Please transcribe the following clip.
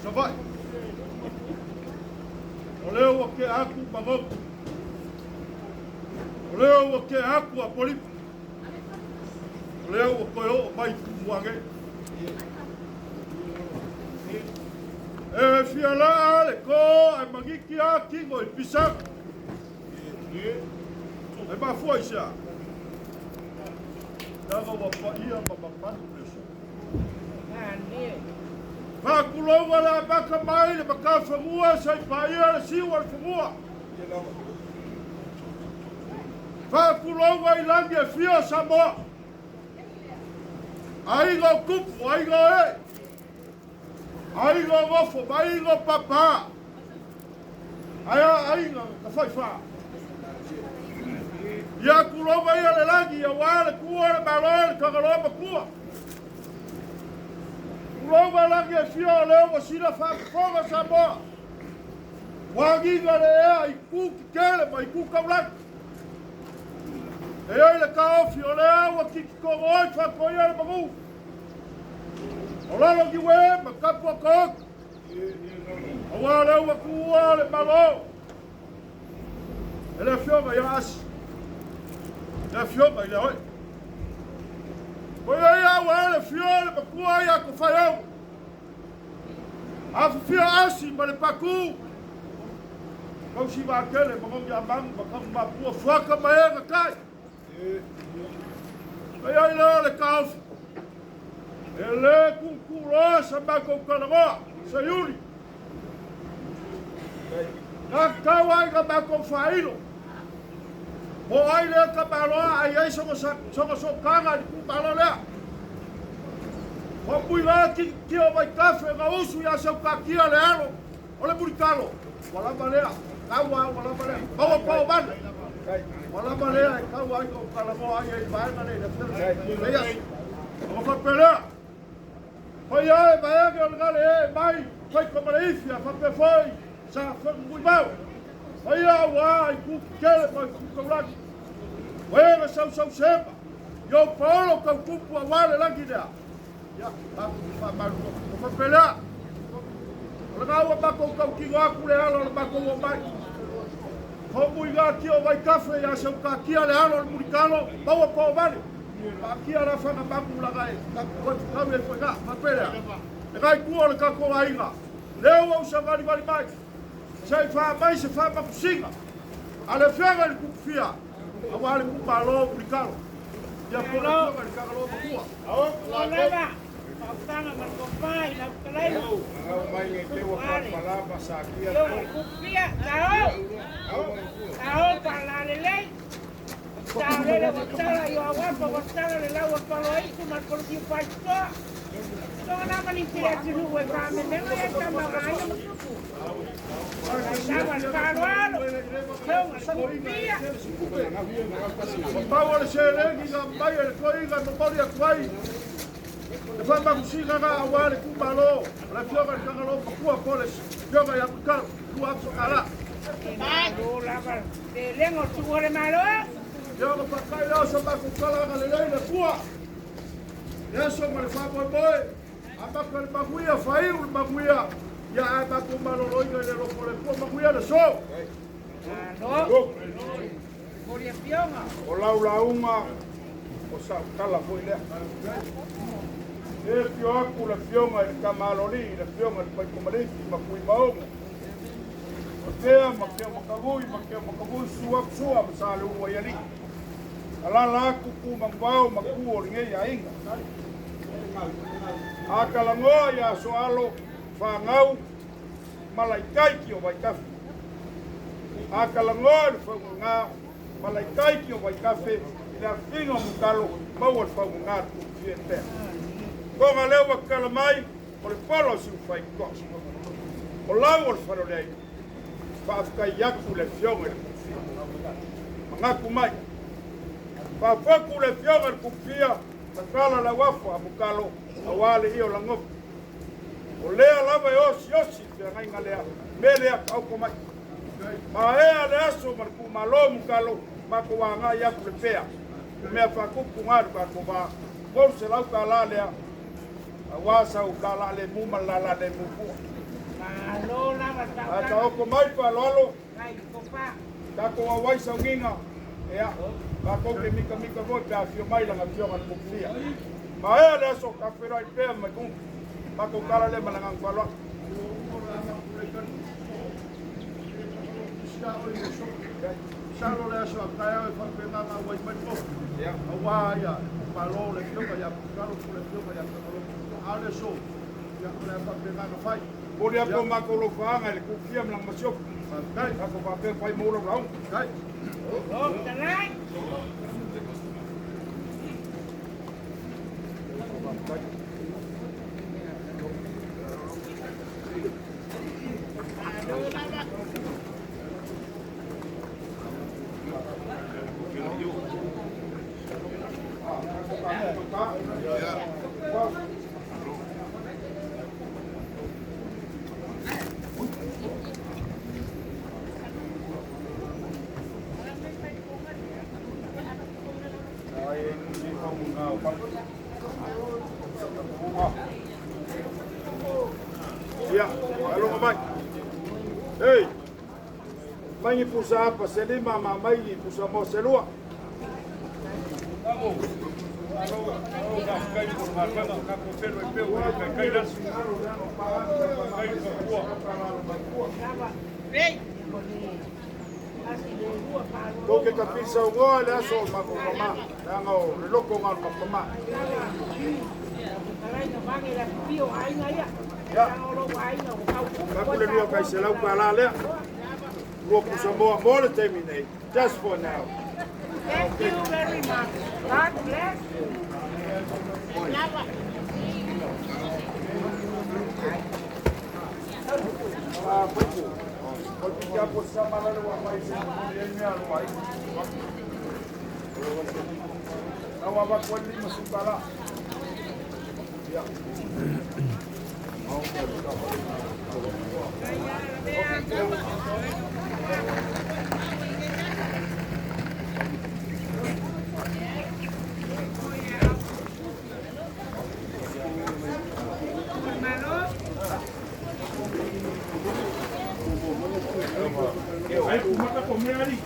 Savaii. O lea ua tea atu Magogo. O lea ua tea atu Apolima. O lea ua toe oo mai i Tumua nei. E fia laa le to ae maniti a tino i pisaga. E mafua i se a? Leaga ua paia ma mamalu le aso. Faatulou le amata mai le matafanua se i paia le siu o le fanua. Faatulou i lagi e fia o Samoa. Aiga o tupu, aiga o ee, aiga o nofo ma aiga o papa. Ae a aiga na tafaifa. Ia tulou ia le lagi aua le tua le malo le Tagaloa matua. Tulou lagi e fia o lea ua sila faafofoga Samoa. Ua agiga le ea i tu tetele ma i tu taulagi. E ai le taofi o lea ua tititogo ai faatoia le manu. O lalo niue ma tapu ata otu. Aua o lea ua tuua le Malo e le Afioga ia Asi, le Afioga i le Oe. Ko ia ia ua e le fio le matua ia Tofaiau. Afifio Asi ma le Patu. Tausi vaatele ma gogi a magu ma kagu mapua fuaka ma e na kai. E ai lea o le taofi. E le tuutuuloa sa matou talanoa, Seiuli. Na tatau ai na matou faailo. Po o ai lea tamaloa a i ai sona sootaga i le itumalo lea. Faapui la ki o Vaitafe na usu ia Sautakia le alo o le mulitalo. Ua lava lea, tau a ua lava lea. Maua pa o vale. Ua lava lea e tau ai o talanoa ai i vaega nei le afioga. Leia. O faapea lea. Fai ai vaega o le gale e mai fai ka male ifi a faapea foi sa whangamui. Fai a ua i ku kele mai ku kaulagi. Oe na sau sau sema. Yo paolo kau tupu a wale lagi lea. Ia, matou te faamalulu atu. O faapea lea, o lena ua matou tautino atu le ala o le matou omai. Homu i ngā tia o Vaitafe ia Sautakia le alo o le mulitalo, maua pa o vale. Paakia la whanga mamu laga e koe whakau e koe ngā, faapea lea. E ngai tua o le tatou aiga, lea ua usa valivali mai, se i wha mai se wha makusinga, a le afioga i le Kukufia, aua le kumalo mulitalo. Ia po le afioga i le Tagaloa matua. O lava, faafutaga ma le tofa i lau fetalaiga. Afioga i le Kukufia, tao! Tao faalalelei. Tao lele ua tala i o auafa ua tala le lau o le paloaitu ma le polofiu faitotoa. Tonga lava ni te atunuu e faamemelo ia tama o aiga ma tupu. Lava le faaaloalo, afioga i le Kukufia. Pau o le seleni na mai e le toeaina e momoli atu ai le faamanusiga na aua le itumalo o le afioga i le Tagaloa matua po o le afioga ia Mulitalo, $2,000. Malo lava le lega o tuu o le Malo. Ia ona faatai lea o sa matou tala agalelei le Atua. Le aso ma le faamoemoe, amata le manuia, faaiu le manuia, ia ae matou maloloina i le alofa o le Atua, manuia le aso. Malo. Moli afioga. O laulauga o sautala foi lea. E fio aku le afioga i le Tamalolii, le afioga i le Paitomaliki ma Fuimaogo. O tea ma keo makavui ma keo makavui su aku sua ma sa le ua i alii. Alala aku ku manguvao ma ku o lenei aiga. A kalagoa ia soalo whangau malaikaiki o Vaitafe. A kalagoa le faugagā malaikaiki o Vaitafe i le afiga o Mutalo maua le faugagā le kukufia pea. Konga leo wa kala mai o le polo o siu whaitoa. O lau o le wharo lea whaafkai aku le fioga i le kukufia. Mangaku mai. Whaafoku le fioga i le kukufia matala lau afo a Mutalo a wale i o langofu. O lea lava e osi osi te angaiga lea, me lea kaoko mai. Ma ea le aso ma le kumalo Mutalo, ma ko wāngai aku le pea. O mea whakupu ngā ka ko wā. Mou se lau ka la lea, a wā sau la la le mu ma la la le mu pua. Ae taoto mai le faaaloalo, tatou auai saugiga, ia, tatou te mitamita foi pe afio mai lana Afioga i le Mokufia. Maea le aso, tatou feiloai pea ma Maikoga. Matou tala lea ma le agaga faaaloalo. Masalo le aso a taeao e faapena ona auai mai le tofi aua ia Malo le Afioga ia Pukalo po o le Afioga ia Tagaloa. A o le aso, ia, o le a faapena ona fai. Momoli atu o matou alofaaga i le Kufia ma lana masiofo. Faafetai. Tatou faapea fai ma ou lau lauga. Faafetai. Ia, aloga mai. Ei, mai ni pusa apa se lima ma mai ni pusa mo se lua. Tou te tapisa ugoa le aso o matou mama, leaga o le loko na o le matou mama. Ia, taku le lua kai $100 lea. Lua pusa moa mo le taimi nei, just for now. Thank you very much. God bless you. Ah, faipu. O le piti apo sa malale wa mai se le mea aloa ai. Au ava kwa lima sukala. Ia. Ai kumata ko mea ali.